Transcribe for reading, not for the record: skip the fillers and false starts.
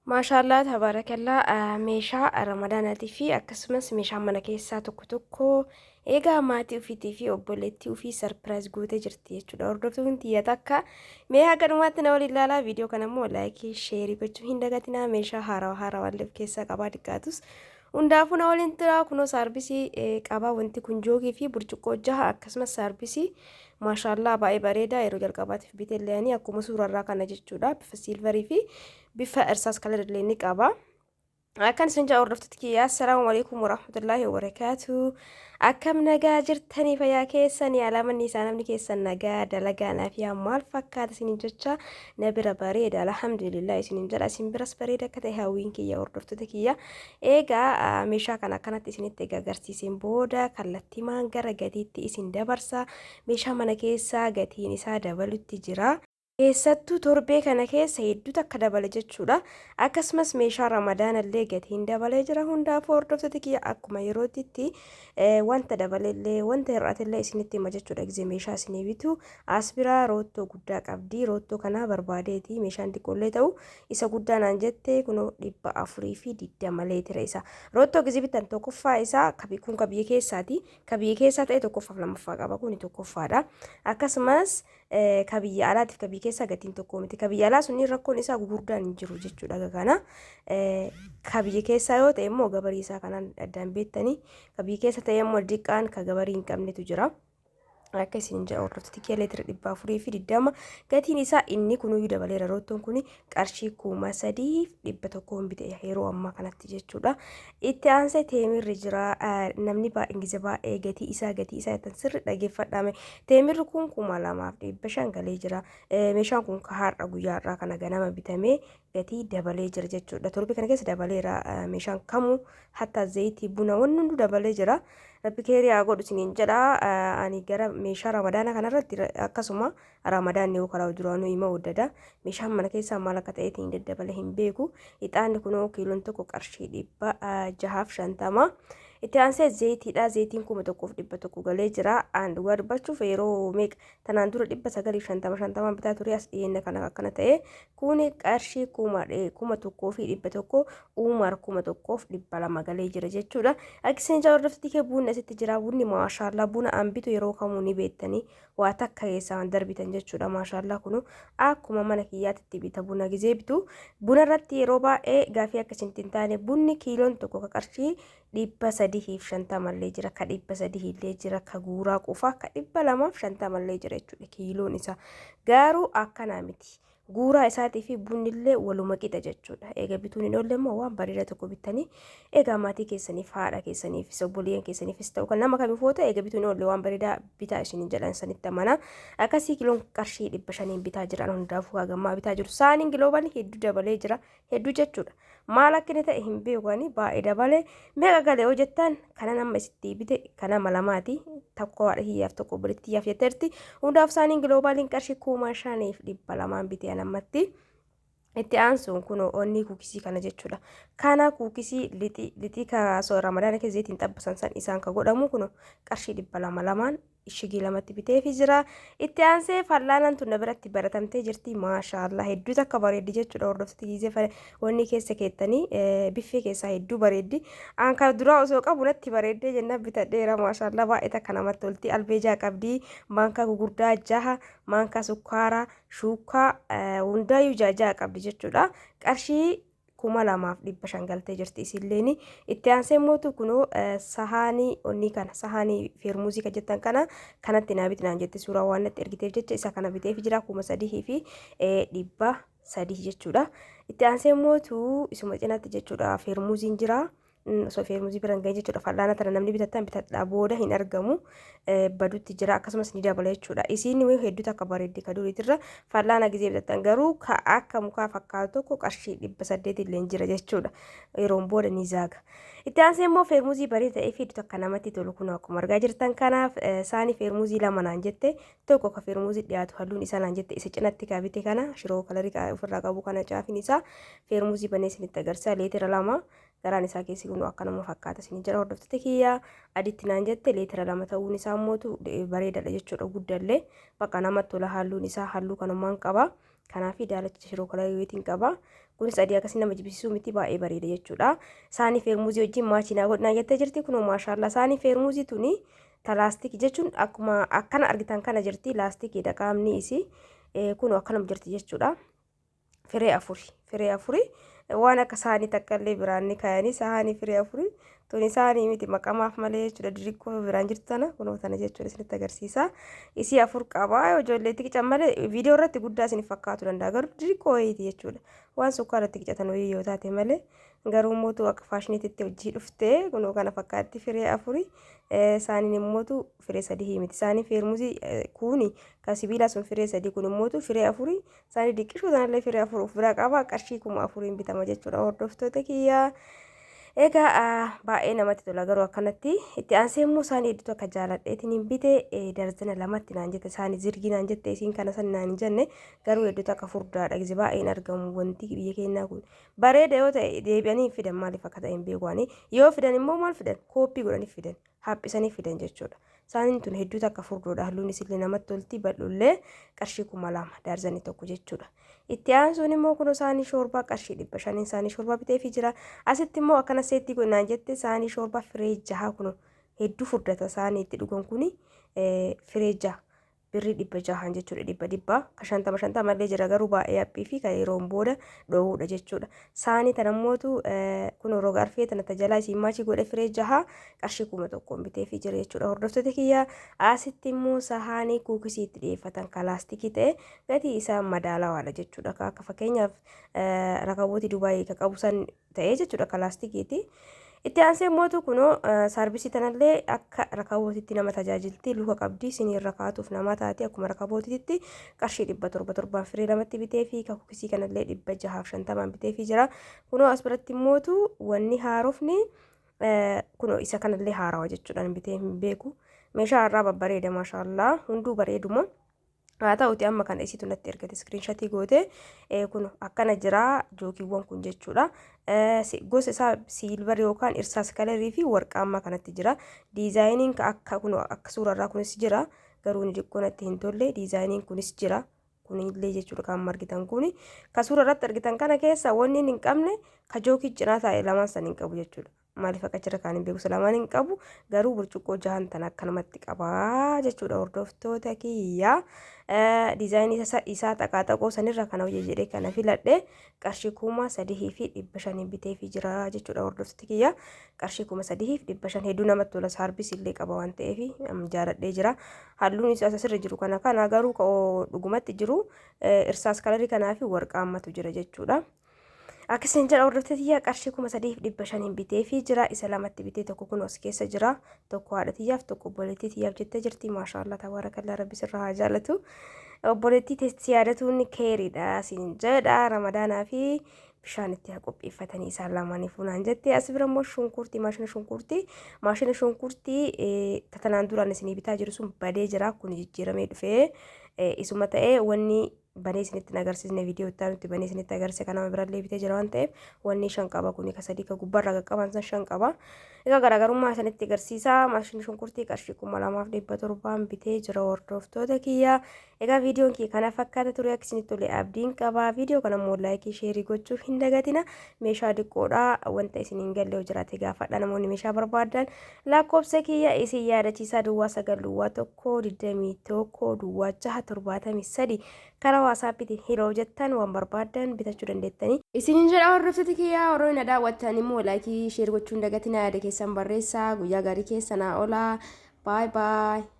Maashaallaa tabaarakallaa meeshaa ramadaanaatii fi akkasumas meeshaa mana keessaa tokko tokko eegaa maatii ofiitii fi obboleettii ofii surprise gootee jirti jechuudha. Hordoftuun tiyya takka mee haga dhumaatti na waliin ilaalaa. Viidiyoo kana immoo like, share gochuu hin dagatinaa. Meeshaa haarawaa haarawaa illee of keessaa qabaa xiqqaatus. Hundaafuu na waliin turaa. Kunoo saarbisii qabaa wanti kun joogii fi burcuqqoo jaha akkasumas saarbisii maashaallaa baay'ee bareedaa yeroo jalqabaatiif bite illee akkuma suurarraa kana jechuudha. Bifa silver fi bifa irsaas color illee ni qaba. Akkan isin jaa hordoftoota kiyyaa, assalaamu alaikum warahmatullaahi wabarakaatu. Akkam nagaa jirtanii? Fayyaa keessanii? Alaamanni isaa namni keessan nagaa dalagaa naafiyaa maal fakkaata isinin jecha na bira bareeda, alhamdulillah isinin jedha. Isin biras bareeda akka ta'e hawwiin kiyya hordoftoota kiyya. Eegaa meeshaa kana akkanatti isinitti egaa agarsiiseen booda kallattimaan gara gatiitti isin dabarsa. Meeshaa mana keessaa gatiin isaa dabalutti jira. Keessattuu torbee kana keessa hedduutu akka dabale jechuudha. Akkasumas meeshaa ramadaanallee gatiin dabalee jira. Hundaafuu hordoftoota kiyya, akkuma yerootitti wanta dabalellee wanta hir'atellee isinitti hima jechuudha. Gizee meeshaa isinii bitu as biraa roottoo guddaa qabdi. Roottoo kana barbaadeeti meeshaan xiqqoollee ta'u isa guddaa naan jette. Kunoo 420 leetira isa. Roottoo gizee bitan tokkoffaa isaa kun ka biyya keessaati. Ka biyya keessaa ta'e tokkoffaaf lammaffaa qaba. Kuni tokkoffaadha. Akkasumas ka biyya alaatiif ka biyya keessaa gatiin tokko miti. Ka biyya alaa sunniin rakkoon isaa gurguddaan hin jiru jechuudha. Kana ka biyya keessaa yoo ta'e immoo gabarii isaa kanaan addaan beektanii, ka biyya keessa ta'e immoo diqqaan ka gabarii hin qabnetu jira. Akka isin jedha hordoftoota kiyya, leetira 420 gatiin isaa inni kunuyyuu dabaleera. Roottoon kun qarshii 3100 bite yeroo ammaa kanatti jechuudha. Itti aansee teemirri jira. Namni baay'een gise baay'ee gatii isaa gatii isaa jettan sirri dhageeffadhame. Teemirri kun 2500 galee jira. Meeshaan kun har'a guyyaa har'aa kana ganama bitamee gatii dabalee jira jechuudha. Torbii kana keessa dabaleera meeshaan kamuu, hatta zayitii, buna, wanni hunduu dabalee jira. Rabbi keerii haa godhu isiniin jedha. Ani gara meeshaa ramadaana kanarratti akkasuma ramadaanni yoo karaa duraanuu hima waddada. Meeshaan mana keessaa maal akka ta'eetiin daddabale hin beeku. Ixaanni kunoo kiiloon tokko qarshii 650. Itti aansee zayitiidha. Zayitiin 1100 galee jira. Aan dhugaa dubbachuuf yeroo meeqa tanaan dura 950 50 bitaa ture, as dhiyeenya kana akkana ta'e. Kuni qarshii 1100, uumar 1200 galee jira jechuudha. Akkasiin jaa hordofti kee, bunni asitti jira. Bunni maashaallaa buna an bitu yeroo kamuu ni beektanii, waa takka keessaa darbitan jechuudha. Maashaallaa kunu akkuma mana kiyyaatti bita buna gizee bitu. Buna irratti yeroo baay'ee gaafii akkasitti hin taane, bunni kiiloon tokko ka qarshii 350llee jira, ka 300llee jira, ka guuraa qofaa ka 250llee jira jechuudha kiiloon isaa. Garuu akkanaa miti. Guuraa isaatii fi bunnillee waluma qixa jechuudha. Eega bituun hin oolle immoo waan bareedaa tokko bittanii egaa maatii keessaniif, haadha keessaniifis, obboleeyyan keessaniifis ta'u kan nama kamiifuu ta'e, eega bituun hin oolle waan bareedaa bitaa isiniin jedhan sanitti amana. Akkasii kiiloon qarshii 500n bitaa jiran hundaafuu hagammaa bitaa jiru. Saaniin giloobalii hedduu dabalee jira. Hedduu jechuudha. Maal akka inni ta'e hin beeku ani, baay'ee dabale. Meeqa gale yoo jettan, kana nama isitti bite kan nama lamaati. Tokko haadha kiyyaaf, tokko obboleettii kiyyaaf jetteerti. Hundaaf saaniin giloobaaliin qarshii 5200n bite anammatti. Itti aansuun kun onnii kuukisii kana jechuudha. Kana kuukisii lixii lixii ka ramadaana keessa zayitiin xabbasan san isaan ka godhamu kun qarshii 200 lamaan ishigii lamatti biteefi jira. Itti aansee fal'aanaan tun na biratti baratamtee jirti. Maashaallah hedduu takka bareeddi jechuudha. Hordoftoota, giizee wanni keessa keettanii biffee keessaa hedduu bareeddi. Aan kan duraa osoo qabu natti bareeddee jennaan bitadheera. Maashaallah baay'ee takka namatti tolti. Albeejaa qabdi. Maankaa gugurdaa jaha, maankaa sukkaaraa, shuukaa hundaayyuu jaha jaha qabdi jechuudha. Qarshii 2500 galtee jirti isilleen. Itti aansee mootu kunoo sahaanii onnii kana, sahaanii feermuuzii kan jettan kana kanatti naa biti naan jette. Suuraa waan natti ergiteef jecha isa kana biteef jira, 3300 jechuudha. Itti aansee mootu isuma cinaatti jechuudha feermuuziin jira. Osoo feermuuzii biran gahin jechuudha. Fal'aana tana namni bitattan bitadhaa, booda hin argamu, badutti jira, akkasumas ni dabala jechuudha. Isiin hedduu takka bareeddi ka duriitirra. Fal'aana gizee bitattan garuu ka akka mukaa fakkaatu tokko qarshii 800 illee jira jechuudha. Yeroon booda ni zaaga. Itti aansee immoo feermuuzii bareeda ta'ee fi hedduu takka namatti tolu kun akkuma argaa jirtan kanaaf saanii feermuuzii lama naan jette, tokko ka feermuuzii dhiyaatu halluun isaa naan jette, isa cinatti ka bite kana shiroo color ofirraa qabu kana caafiin isaa feermuuzii banee isinitti agarsiisa. Leetira 2 garaan isaa keessi kun akkanuma fakkaata isin jira hordoftoota kiyyaa. Aditti naan jette, leetira 2 ta'uun isaa mootu bareedaadha jechuudha. Guddallee bakka namatti tola, halluun isaa halluu kanumaan qaba. Kanaaf daalacha shiroo kalarii qaba. Kunis adii akkasii nama jibbisiisuu miti, baay'ee bareeda jechuudha. Saanii feermuuzii wajjin match naa godhinaa jettee jirti. Kunoo maashaallaa, saanii feermuuzii tuni talaastikii jechuun akkuma akkana argitan kana jirti, laastikiidha qaamni isii. Kunoo akkanuma jirti jechuudha. Firee afuri, firee afuri, waan akka saanii takka illee biraan ni kaayanii. Saanii firee afuri tuni saanii miti, maqamaaf malee jechuudha. Diriqqoo biraan jirtu tana, kunoo tana jechuudha, isinitti agarsiisa. Isii afur qaba. Ijoolleetti qican malee viidiyoo irratti guddaa isin fakkaatu danda'a, garuu diriqqoo wayiiti jechuudha. Waan sukkaara itti qicatan wayii yoo taate malee, garuu mootu akka faashiniitti hojii dhuftee kunoo kana fakkaatti. Firee afuri, saaniin immootu firee sadii miti. Saanii feermuzii kuni kan sibiilaa sun firee sadii, kun immootu firee afuri. Saanii diqqishuu sanallee firee afur of biraa qaba. Qarshii 4000n bitama jechuudha, hordoftoota kiyyaa. Egaa baay'ee namatti tola garuu akkanatti. Itti aansee immoo saanii hedduutu akka jaaladheetiin hin bite. Darzana lamatti naan jette, saanii zirgii naan jette. Isiin kana san naan hin jenne, garuu hedduutu akka furdaadha. Gizee baay'een argamu wanti biyya keenyaa kun bareeda yoo ta'e deebi'anii hin fidan. Maaliif akka ta'e hin beeku ani. Yoo fidan immoo maal fidan? Kooppii godhanii fidan, haphisanii fidan jechuudha. Saaniin tun hedduutu akka furdoodha. Halluun isillee namatti tolti, bal'ullee. Qarshii 2000 daarzanii tokko jechuudha. Itti aansuun immoo kunoo saanii shoorbaa qarshii 500n saanii shoorbaa biteefii jira. Asitti immoo akkana seettii godhinaan jette. Saanii shoorbaa firee jaha, kunoo hedduu furdata. Saanii itti dhugan kuni firee jaha birrii 600n jechuudha. Dhibba dhibba ka shantama shantamallee jira, garuu baay'ee haphii fi kan yeroon booda dhoowwudha jechuudha. Saanii tana mootu kun roga arfee tana tajalaa isiin match godhe firee jaha qarshii 1000n biteefii jira jechuudha. Hordoftoota kiyya, asitti immoo sahaanii kuukisii itti dhiyeeffatan kan laastikii ta'e gatii isaa madaalawaadha jechuudha. Akka fakkeenyaaf rakabootii Dubaayii ka qabu san ta'ee jechuudha, kan laastikiiti. Itti aansee mootu kunoo saarbisii tanallee akka rakabootitti nama tajaajilti. Luka qabdi, sinii irra kaatuuf nama taati. Akkuma rakabootitti qarshii 700 torbaan firee lamatti bitee fi kakukisii kanallee 650n bitee fi jira. Kunoo as biratti mootu wanni haarofni kunoo isa kanallee haarawa jechuudhaan bitee hin beeku. Meeshaa har'aa babbareeda, maashaallaa, hunduu bareeduma. Haa ta'uti amma kana isitu natti ergate, screenshot goote. Kun akkana jira jookiiwwan kun jechuudha. Gosa isaa silver yookaan irsaas color fi warqaammaa kanatti jira. Diizaayiniin akka kun akka suurarraa kunis jira. Garuu inni xiqqoo natti hin tolle. Diizaayiniin kunis jira. Kunillee jechuudha kan amma argitan kuni. Ka suura irratti argitan kana keessa wanni hin qabne ka jookii cinaa taa'e lamaan san hin qabu jechuudha. Maaliif akka jira kaan hin beeku, lamaan hin qabu, garuu burcuqqoo jahan tan akkanumatti qabaa jechuudha, hordoftoota kiyya. Diizaayinii isaa xaqaaxaqoo sanirra kana hojii jedhee kana filadhe. Qarshii 3500n biteefii jira jechuudha, hordoftoota kiyya. Qarshii 3500 hedduu namatti tola. Saarbis illee qaba waan ta'eef jaaladhee jira. Halluun isaa asirra jiru kana kana, garuu dhugumatti jiru irsaas color kanaa fi warqaammatu jira jechuudha. Akkasiin jedha, hordoftoota kiyya, qarshii 3500n biteefii jira. Isa lamatti bitee, tokko kun as keessa jira. Tokko haadha tiyyaaf, tokko obboleettii tiyyaaf jettee jirti. Maashaallah, tabaarakallaa, rabbi sirraa haa jaalatu. Obboleettii teessi yaadatuun keeriidha siin jedha. Ramadaanaa fi bishaan itti haa qopheeffatanii isaan lamaanii fuunaan jette. As bira immoo shunkurtii, maashina shunkurtii, maashina shunkurtii tatanaan duraan isinii bitaa jiru sun badee jira. Kun jijjiiramee dhufee isuma ta'ee wanni banee isinitti agarsiisne, viidiyoo itti aanutti banee isinitti agarsiise. Kanama birallee bitee jira waan ta'eef wanni shan qaba, kuni ka sadii ka gubbaarraa qaqqaban san shan qaba. Egaa garaagarummaa isinitti agarsiisa. Maashinii shunkurtii qarshii 2700n bitee jira, hordoftoota kiyya. Egaa viidiyoon kiyya kana fakkaata ture. Akka isinitti tole abdiin qaba. Viidiyoo kana immoo like, share gochuu hin dagatina. Meeshaa xiqqoodha. Wanta isin hin galle yoo jiraate gaafadha. Namoonni meeshaa barbaadan lakkoofsa kiyya isin yaadachiisaa: 0901 21 06 73. Karaa waasaappiitiin hello jettan waan barbaadan bitachuu dandeettanii. Isinin jedha, hordoftoota kiyyaa, warroonni na daawwattan immoo like, share gochuu hin dagatina. Yaada keessan barreessaa. Guyyaa gaarii keessa naa oolaa. Bye bye.